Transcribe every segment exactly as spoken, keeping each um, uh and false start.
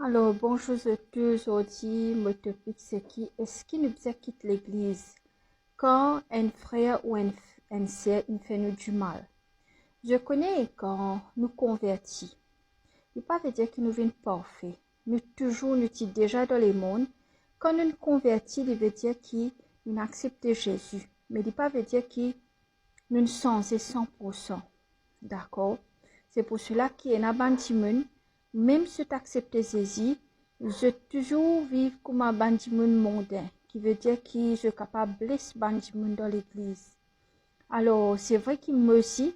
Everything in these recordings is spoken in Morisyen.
Alor, bonzour zot tou. Zordi, mo topik se ki, eski nou bizin kit legliz kan enn frer ou enn, enn ser inn fer nou dimal? Zot kone kan nou konverti, li pa vedir ki nou vinn parfe. Nou touzour, nou ti deza dan lemond. Kan nou konverti, li vedir ki nou aksepte Zezi, me li pa vedir ki nou sanze san poursan. Dakor? Se pou sela ki ena bann dimoun, mem zot aksepte Zezi, zot touzour viv kouma bann dimoun monden, ki vedir ki zot kapav bles bann dimoun dan legliz. Alor, se vre ki mo osi,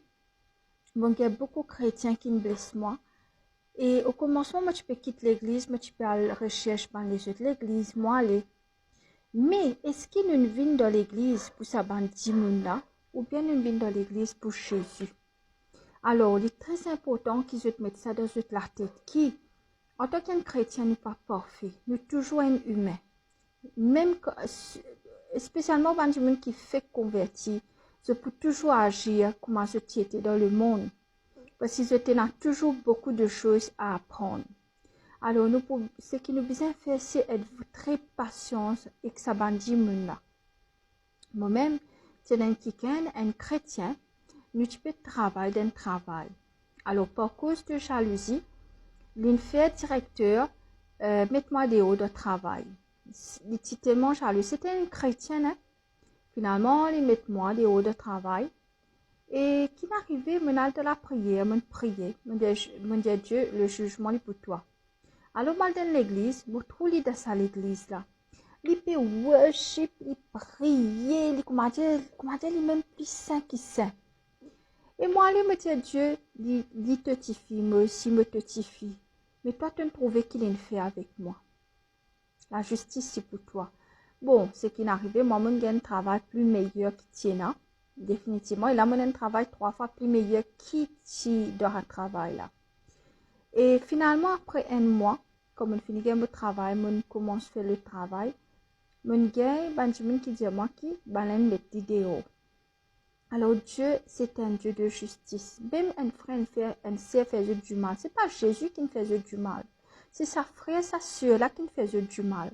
mo gagn boukou kretien ki'nn bles mwa. E o komansman, mo ti pe kit legliz, mo ti pe al resers bann lezot legliz, mo ale. Me eski nou vinn dan legliz pou sa bann dimoun la, oubien nou vinn dan legliz pou Zezi? Alor, li tre inportan ki zot met sa dan zot latet, ki, antanki enn kretien, nou pa parfe, nou touzour enn imin. Mem kan, s-, espesialman bann dimoun ki fek konverti, zot pou touzour azir kouma zot ti ete dan lemond, parski zot ena touzour boukou de soz a aprann. Alor, nou pou, seki nou bizin fer, se et tre pasian ek sa bann dimoun la. Momem, ti ena enn kikenn, enn kretien, nou ti pe travay dan enn travay. Alor, par koz de zalouzi, li'nn fer direkter, eh, met mwa deor dan travay. Li ti telman zalou, se ti enn kretien, hein. Finalman, li met mwa deor dan travay. E ki'nn arive, mo'nn al dan lapriyer, mo'nn priye, mo'nn dir, mo'nn dir, Dieu, le zizman li pou twa. Alor, mo al dan legliz, mo trouv li dan sa legliz la. Li pe worship, li priye, li, koumadir, koumadir li mem pli sin ki sin. E mo ale, mo dir, Dieu, li, li to tifi, mo osi mo to tifi. Me twa, to'nn trouve ki li'nn fer avek mwa. Lazistis ti pou twa. Bon, seki'nn arive, mwa, mo'nn gagn enn travay pli meyer ki ti ena, definitivman. E la, mo'nn ena enn travay trwa fwa pli meyer ki ti dan sa travay la. E finalman, apre enn mwa, kan mo'nn fini gagn mo travay, mo'nn koumans fer letravay, mo'nn gagn bann dimoun ki dir mwa ki bannla inn met li deor. Alor, Dieu, c'est un Dieu de justice. Mem enn frer, enn frer, enn ser fer zot dimal, se pa Zezi ki'nn fer zot dimal. Se sa frer, sa ser la ki'nn fer zot dimal.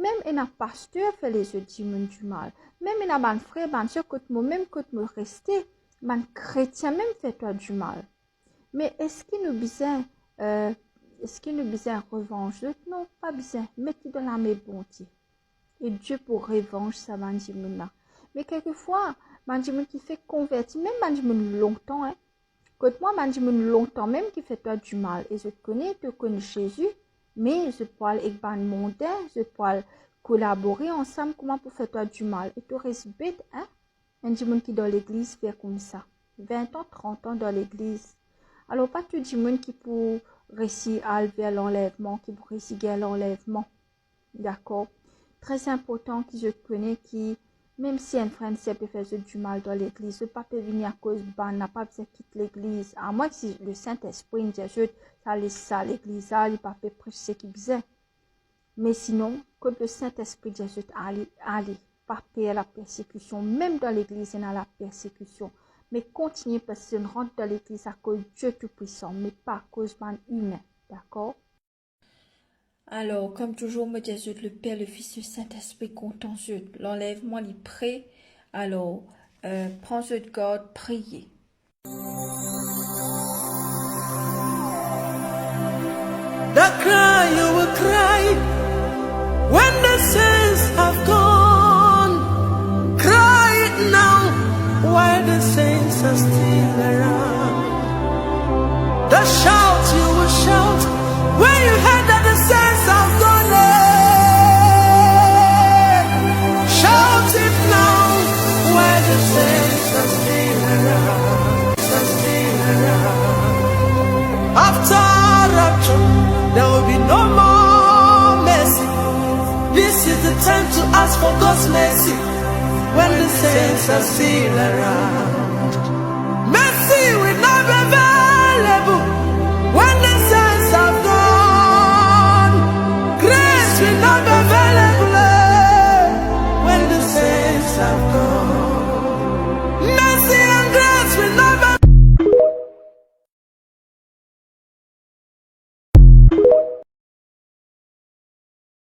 Mem ena paster fer lezot dimoun dimal. Mem ena bann frer, bann ser kot mo, mem kot mo reste, bann kretien mem fer twa dimal. Me eski nou bizin, eh, eski nou bizin revanz zot? Non, pa bizin. Met li dan lame Bondie. E Dieu pou revanz sa bann dimoun la. Me kelkefwa, bann dimoun ki fek konverti, mem bann dimoun lontan, hein. Kot mwa, bann dimoun lontan mem ki fer twa dimal, e zot kone, to konn Zezi, me zot pou al ek bann monden, zot pou al kolabore ansam kouma pou fer twa dimal, e to res bet, hein. Enn dimoun ki dan legliz fer koumsa, vin an, trant an dan legliz. Alor, pa tou dimoun ki pou resi al ver lanlevman, ki pou resi gagn lanlevman. Dakor? Tre inportan ki zot kone ki mem si enn frer, enn ser pe fer zot dimal dan legliz, zot pa pe vini akoz bannla pa bizin kit legliz. Amwin ki si Lesintespri inn dir zot, sa le-, sa legliz la, li pa pe pres seki bizin. Me sinon, kot Lesintespri dir zot ale, ale. Pa per lapersekision, mem dan legliz ena lapersekision. Me kontigne, parski zot rant dan legliz akoz Dieu Toupwisan, me pa akoz bann imin. Dakor? Alor, kom touzour, mo dir zot, Leper, Lefis, Lesintespri kontan zot. Lanlevman, li pre. Alor, eh, pran zot gard, priye. The cry you will cry when the saints have gone. Cry it now while the saints are still around. The shout you will shout when you hear that the saints have gone. Eh, shout it now while the saints are still around. After rapture, there will be no more mercy. This is the time to ask for God's mercy when the saints are still around.